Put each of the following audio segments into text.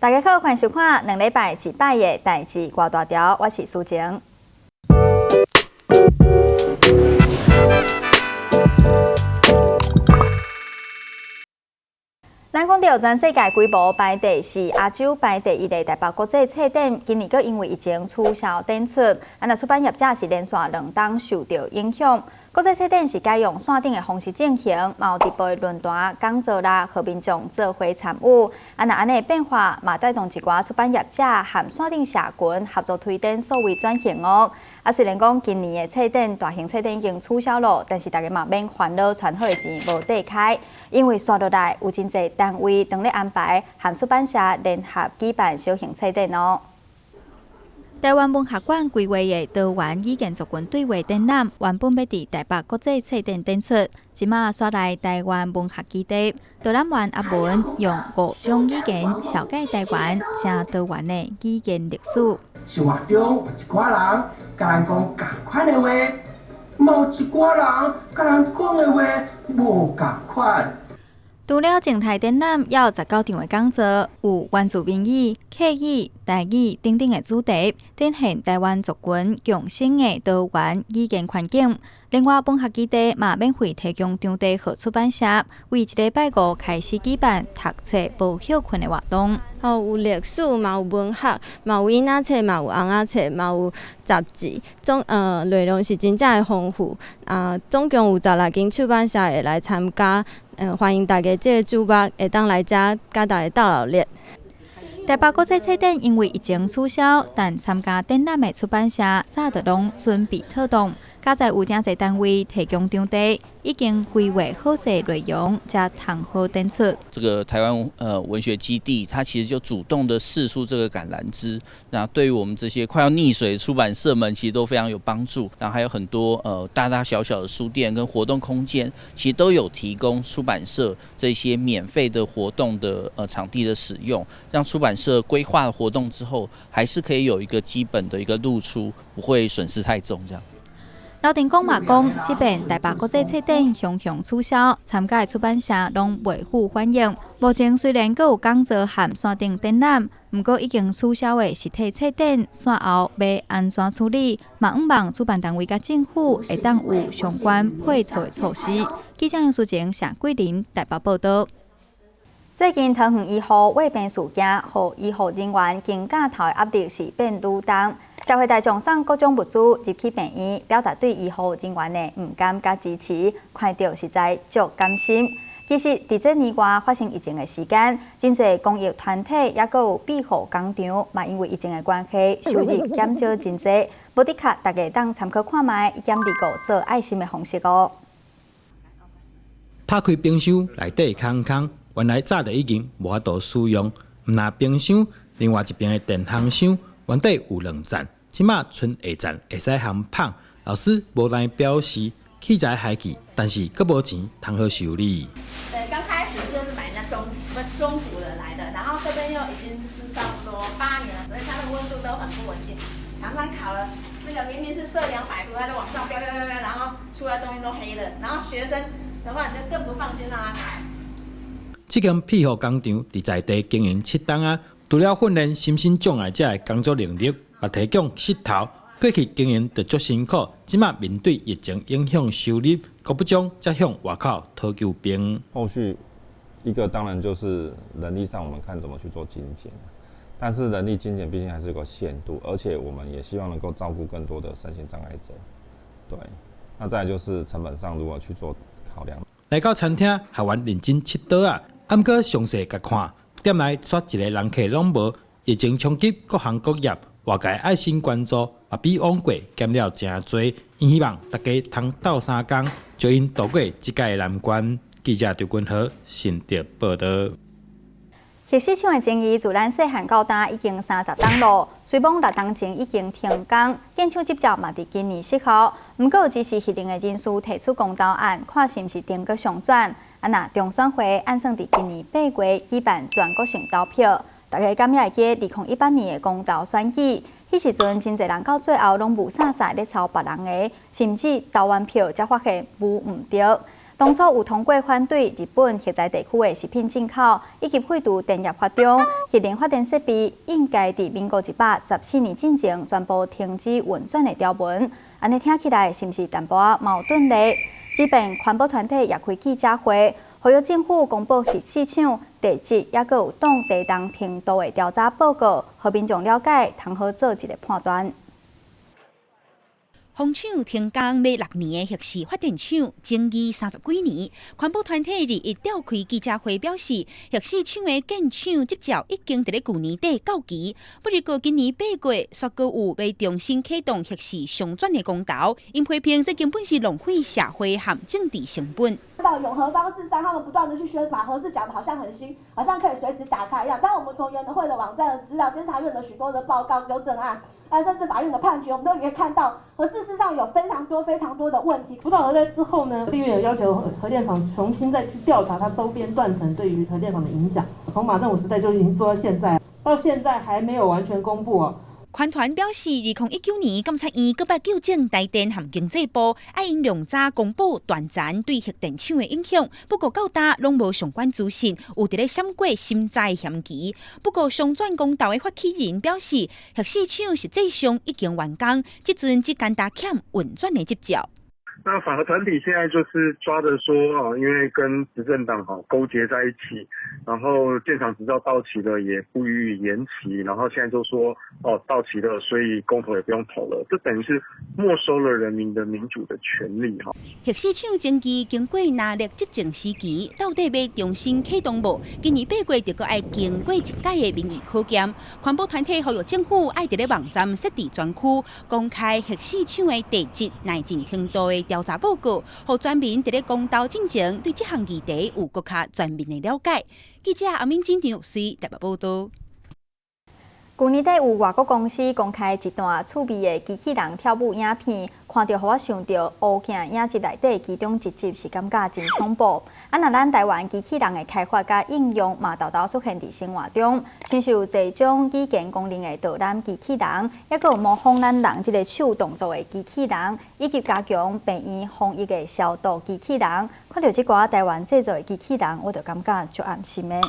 大家好，歡迎收看兩禮拜一擺的代誌外大條，我是蘇晴。咱講著全世界規模排第四，亞洲排第一的台北國際冊展，今年閣因為疫情取消展出，啊，若出版業者是連續兩冬受著影響。國際冊展是改用線頂的方式進行，嘛有直播論壇講座啦，予民眾做伙參與。啊，若按呢變化，嘛帶動一寡出版業者和線頂社群合作推展數位轉型哦。啊，雖然講今年的冊展大型冊展已經取消了，但是大家嘛免煩惱，存好的錢無地開，因為紲落來有真濟單位當咧安排和出版社聯合舉辦小型冊展哦。台灣文學館規劃的多元語言族群對話展覽，原本欲佇台北國際冊展展出，這馬徙來台灣文學基地，導覽員阿文用五種語言紹介台灣誠多元的語言歷史。生活中有一寡人共咱講仝款的話，嘛有一寡人共咱講的話無仝款。除了靜態展覽，猶有19場的講座，有原住民語、客語、台語等等的主題，展現台灣族群共生的多元語言環境。另外，文學基地嘛免費提供場地予出版社，為這禮拜五開始舉辦讀冊無歇睏的活動。哦，有歷史，嘛有文學，嘛有囡仔冊，嘛有尪仔冊，嘛有雜誌，內容是真正的豐富。啊，總共有16間出版社會來參加，歡迎大家這个周末會當來遮，佮大家鬥熱鬧。台北國際冊展因為疫情取消，但參加展覽的出版社早就攏準備妥當。佳哉有誠濟單位提供場地，已經規劃好勢內容，才通好展出。這個台灣文學基地，它其實就主動的釋出這個橄欖枝，那對於我們這些快要溺水的出版社們，其實都非常有幫助。然後還有很多大大小小的書店跟活動空間，其實都有提供出版社這些免費的活動的場地的使用，讓出版社規劃活動之後，還是可以有一個基本的一個露出，不會損失太重這樣。劉定公嘛講，這擺台北國際冊展雄雄取消，參加的出版社攏袂赴反應。目前雖然閣有講座和線頂展覽，毋過已經取消的實體冊展，紲後欲按怎處理，嘛向望主辦單位佮政府會當有相關配套的措施。記者楊淑晴、謝桂林台北報導。最近桃園醫護衛病事件，予醫護人員肩胛頭的壓力是變愈重。社會大眾送各種物資入去病院，表達對醫護人員的毋甘佮支持，看著實在足感心。其實，佇這年外發生疫情的時間，真濟公益團體抑閣有庇護工場，嘛因為疫情的關係，收入減少真濟。無的確，大家當參考看覓，一減二五做愛心的方式哦。拍開冰箱內底空空，原來早就已經無法度使用。毋但冰箱，另外一邊的電烘箱原底有兩層，這馬賰下層會使烘麭。老師無奈表示，器材害去，但是閣無錢通好修理。對，剛開始就是買那中古的來的，然後這邊又已經是差不多8年了，所以它的溫度都很不穩定，常常烤了那個明明是設200度，它就往上飆飆飆飆，然後出來東西都黑的，然後學生的話你就更不放心讓他烤。這間庇護工廠佇在地經營七冬仔，除了訓練身心障礙者的工作能力，嘛提供穡頭。過去經營就足辛苦，這馬面對疫情影響收入，閣不足，才向外口討救兵。後續一個當然就是人力上，我們看怎麼去做精簡，但是人力精簡畢竟還是有個限度，而且我們也希望能夠照顧更多的身心障礙者。對，那再來就是成本上如何去做考量。來到餐廳，學員認真切刀仔，毋過詳細共看，店內煞一个人客攏無。疫情衝擊各行各業，外界愛心捐助嘛比往過減了誠濟。𪜶希望大家通鬥相共，助𪜶渡過這屆難關。記者張君和新竹報導。核四廠的爭議自咱細漢到今已經30冬咯，雖罔6冬前已經停工，建廠執照嘛佇今年失效。毋過有支持核能的人士提出公投案，看是毋是能閣上轉。啊，若中選會按算佇今年8月舉辦全國性投票，大家敢猶會記得2018年的公投選舉？彼時陣真濟人到最後攏霧煞煞咧抄別人的，甚至投完票才發現無毋著。當初有通過反對日本核災地區的食品進口，以及廢除電業法中，核能發電設備應該佇民國114年進前全部停止運轉的條文，按呢聽起來是毋是淡薄仔矛盾咧？這邊環保團體也開記者會，呼籲政府公布核四廠地質，抑閣有擋地動程度的調查報告，予民眾了解，通好做一个判斷。風廠停工欲6年的核四發電廠，爭議30幾年。環保團體日一召開記者會表示，核四廠的建廠執照已經佇咧舊年底到期，不過今年8月，煞閣有欲重新啟動核四商轉的公投，𪜶批評這根本是浪費社會和政治成本。到永和方四三，他們不斷的去宣把核四講得好像很新，好像可以隨時打開一樣。但我們從原能會的網站的資料、監察院的許多的報告、糾正案，啊，甚至法院的判決，我們都可以看到，核四事實上有非常多、非常多的問題。福島核災之後呢，立院有要求核電廠重新再去調查它周邊斷層對於核電廠的影響。從馬政府時代就已經做到現在，到現在還沒有完全公布哦。環團表示，2019年監察院閣捌糾正台電和經濟部，愛𪜶量早公布斷層對核電廠的影響。不過到今攏無相關資訊，有佇咧閃過審查的嫌疑。不過商轉公投的發起人表示，核四廠實際上已經完工，這陣只干焦欠運轉的執照。那反核團體現在就是抓着說啊，因為跟執政黨哈勾結在一起，然後建廠執照到期了也不予以延期，然後現在就說哦到期了，所以公投也不用投了，這等於是沒收了人民的民主的權利哈。核四廠爭議經過拿力執政時期，到底欲重新啟動無？今年8月就閣愛經過一屆的民意考驗。環保團體呼籲政府愛佇咧網站設置專區，公開核四廠的地質耐震程度的調查報告，予全民佇咧公投進前對這項議題有閣較全面的了解。記者阿敏、金張隨台北報道。舊年底有外國公司公開一段趣味的機器人跳舞影片，看著予我想著烏鏡影集內底其中一集是感覺真恐怖。啊，若咱台灣機器人的開發佮應用嘛，沓沓出現佇生活中，親像濟種語言功能的導覽機器人，抑閣有模仿咱人這个手動作的機器人，以及加強病院防疫的消毒機器人。看著這寡台灣製造的機器人，我就感覺足安心的。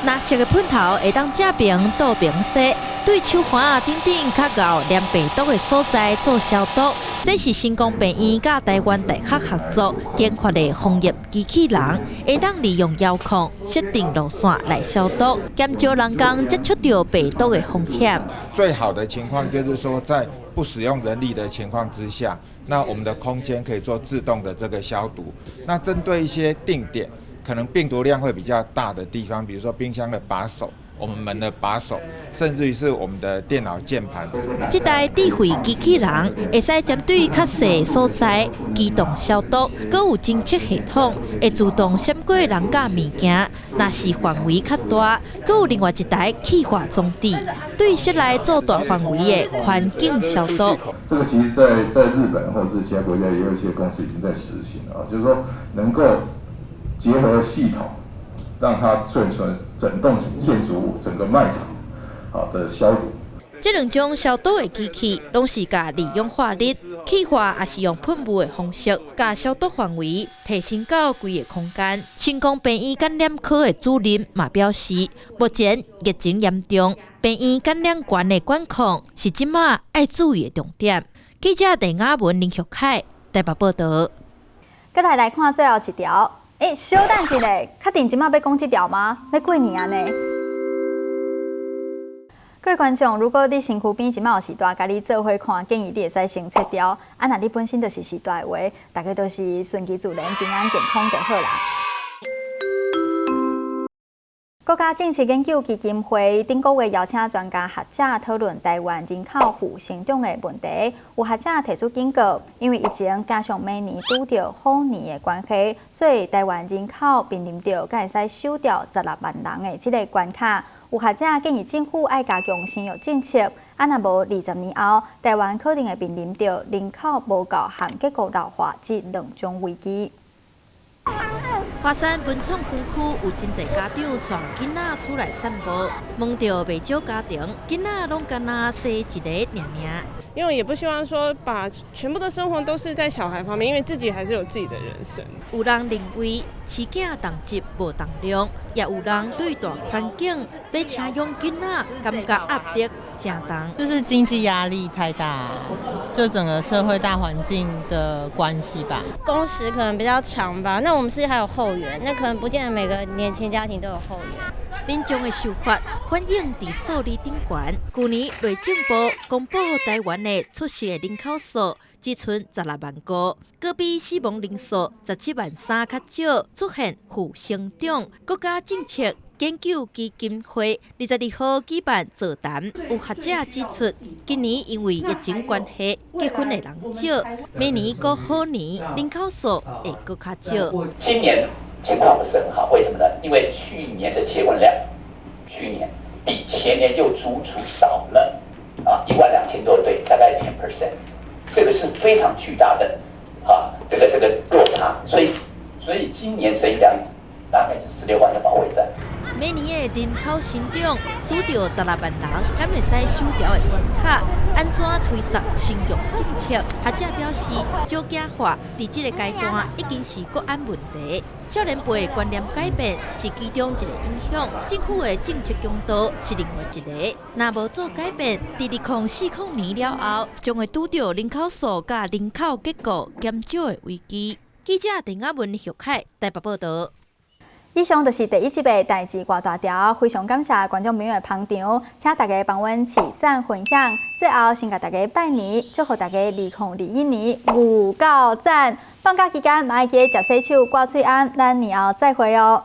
藍色的噴頭會當正爿倒爿洗，對手環仔頂頂較𠢕黏病毒的所在做消毒。這是成功病院佮台灣大學合作研發的防疫機器人，會當利用遙控設定路線來消毒，減少人工接觸著病毒的風險。最好的情況就是說，在不使用人力的情況之下，那我們的空間可以做自動的這個消毒。那針對一些定點，可能病毒量會比較大的地方，比如說冰箱的把手、我們門的把手，甚至於是我們的電腦鍵盤。這台智慧機器人會使針對較細所在機動消毒，閣有偵測系統，會自動閃過人佮物件。若是範圍較大，閣有另外一台氣化裝置，對室內做大範圍的環境消毒。這個其實在日本或者是其他國家也有一些公司已經在實行了，就是說能夠結合系統，讓它順順整棟建築物、整個賣場好的消毒。這兩種消毒的機器，攏是共二氧化氯氣化，抑是用噴霧的方式，共消毒範圍提升到規个空間。成功病院感染科的主任嘛表示，目前疫情嚴重，病院感染源的管控是這馬愛注意的重點。記者鄧雅文、林玉凱台北報道。閣來來看最後一條。欸，小等一下，確定這馬欲講這條嗎？欲過年啊呢？各位觀眾，如果你身軀邊這馬有序大共你做伙看，建議你會使先切掉。啊，若你本身就是序大的話，大家都是順其自然、平安健康就好啦。國家政策研究基金會頂個月邀請專家學者討論台灣人口負成長的問題。有學者提出警告，因為疫情加上明年拄著虎年的關係，所以台灣人口面臨著敢會使守著16萬人的這個關卡。有學者建議政府愛加強生育政策，啊若無20年後，台灣可能會面臨著人口無夠和結構老化這兩種危機。華山文創園區有真濟家長帶囡仔出來散步，問著袂少家庭，囡仔攏干焦生一个爾爾。因為也不希望說把全部的生活都是在小孩方面，因為自己還是有自己的人生。有人認為飼囝同質無同量，也有人對大環境欲請養囡仔感覺壓力誠重。就是經濟壓力太大，就整個社會大環境的關係吧。工時可能比較長吧，那我們是還有後援，那可能不見得每個年輕家庭都有後援。民眾的想法反映佇數字頂懸。舊年內政部公布台灣的出世的人口數只賰16萬個，閣比死亡人數17萬3較少，出現負成長。國家政策研究基金會22號舉辦座談，有學者指出，今年因為疫情關係，結婚的人少，明年閣虎年人口數會閣較少。今年情況不是很好，為什麼呢？因為去年的結婚量，去年比前年又足足少了1萬2千多對，大概 10%，這個是非常巨大的這個落差，所以今年生育量大概是16萬的保衛戰。每年的人口成長拄著16萬人，敢會使守牢的關卡？按怎推捒生育政策？學者表示，少子化佇這个階段已經是國安問題。少年輩的觀念改變是其中一個影響，政府的政策強度是另外一個。若無做改變，佇2040年了後，將會拄著人口數佮人口結構減少的危機。記者鄭亞文、許凱台北報導。以上就是第一集的代誌偌大條，非常感謝觀眾朋友的捧場，請大家幫阮揤讚分享。最後，先共大家拜年，祝福大家2021年牛夠讚。放假期間，嘛愛記得食洗手、掛喙罨。咱年後再會哦。